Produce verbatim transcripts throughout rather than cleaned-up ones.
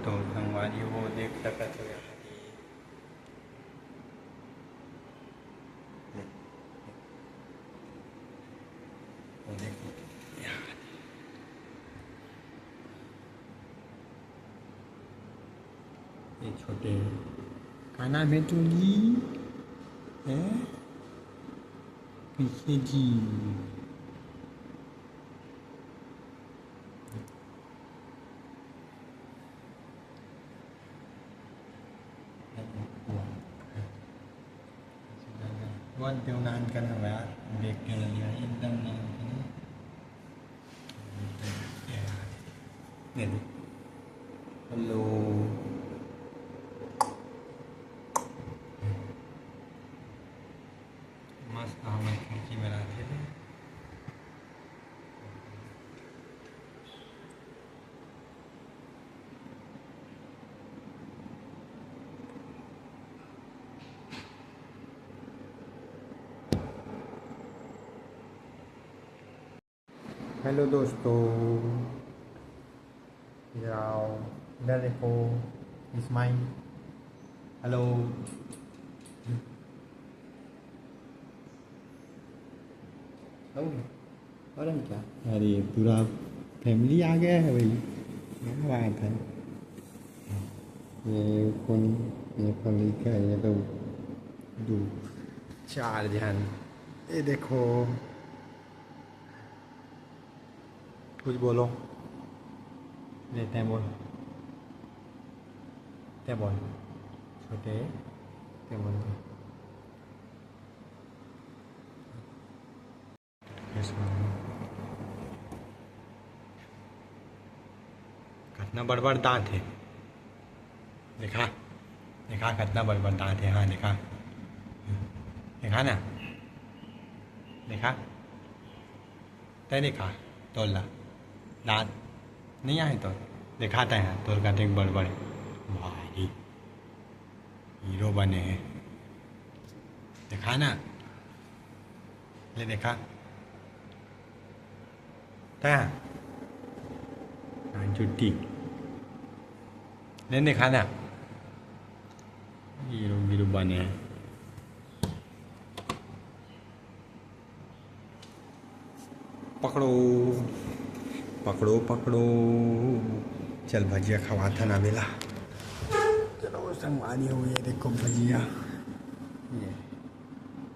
तो संगवारी हो, देख सकत हो यहाँ पे। वो देखो, ये छोटे, का नाम है तू जी? हैं? पीछे जी। बहुत देव नान कर हवा यार, देख के लग गया एकदम नान कर। ये देख। हेलो। मस्त हमर खिड़की में रहिथे। हेलो दोस्तों, इधर आओ, इधर देखो, स्माइल, हेलो। और क्या? अरे, पूरा फैमिली आ गया है भाई, क्या बात है। ये कौन, ये कौन लिखा है? ये तो दो, चार जन। ये देखो, कुछ बोलो। ले, तैं बोल, तैं बोल, छोटे, तैं बोल दे। कतना बड़ बड़ दांत हे, देखा, देखा, कतना बड़ बड़ दांत हे। हाँ, देखा, देखा ना, देखा, तैं देखा, तोर ला दांत नहीं आहे तोर, देखा तैं, हाँ, तोर कतेक बड़ बड़ हे। भारी हीरो बने हे, देखा ना। ले देखा। ता। हाँ, छुट्टी। ले देखा ना। हीरो, हीरो बने हे। पकड़ो, पकड़ो, पकड़ो। चल, भजिया खवाथन अबे ला। चलो, संगवारी हो, ये देखो भजिया। ये।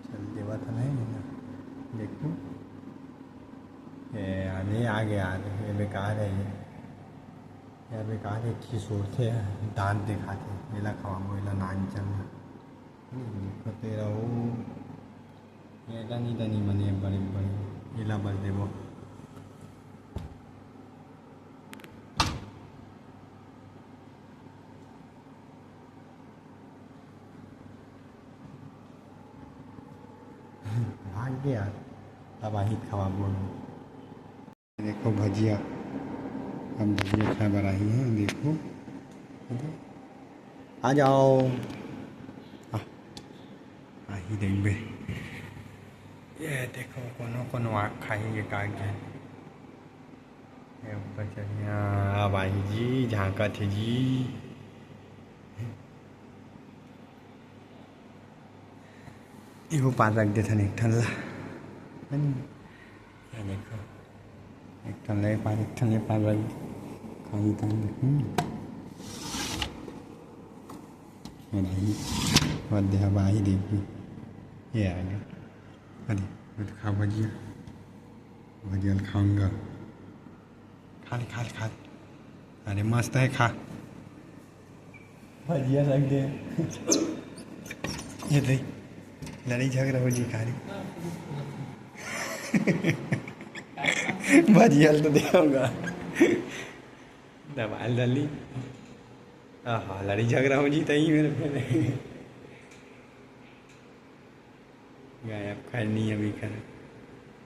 चल देवत हन, है ना? देखो। ए, अरे आ गया यार, ये बेकार है ये। ये बेकार है, खिसोरथे, दांत दिखाथे। एला खवाबो, एला नान चल। देखो तेरा वो, एला नहीं, एला नहीं मने बड़े, बड़े। एला बस देबो। भाग गया, अब आही खवाबो। देखो भजिया, अब भजिया खाए बर आही है, देखो। आ जाओ। आ, आही देखबे। ये देखो, कोनो कोनो आँख खाही, ये का के। ये ऊपर चढ़िया, अब आही जी, झांकत हे जी। एहू पार रख देथन एक ठन ला, है नी? ये देखो, एक ठन ले पार, एक ठन ले पार रख दे। खाही तहन, हम्म। ये नहीं, मत दे, अब आही देखबे। ये आ गया। अरे, मैं तो खा भजिया, भजिया ल खाऊंगा। खा ले, खा ले, खा ले। अरे, मस्त है, खा। भजिया रख दे। ये दे, लड़ाई झगड़ा हो जी खाली। भजिया ल तो दे होगा। दबाल डाली। आहा, लड़ाई झगड़ा हो जी तही मेरे फिर। गायब खैनी अभी कर।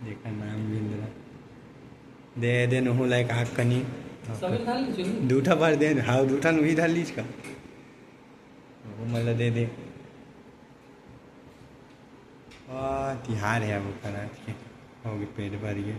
देखा नाम भी इंदिरा। दे दे नहु लायक आग कनी। सभी खा ली चुनी। दू ठा भर दे, हाँ, दू ठा नहु धर लीच का। वो मला दे दे। आ, तिहार है अब ओकर आज के। हो गए, पेट भर गए।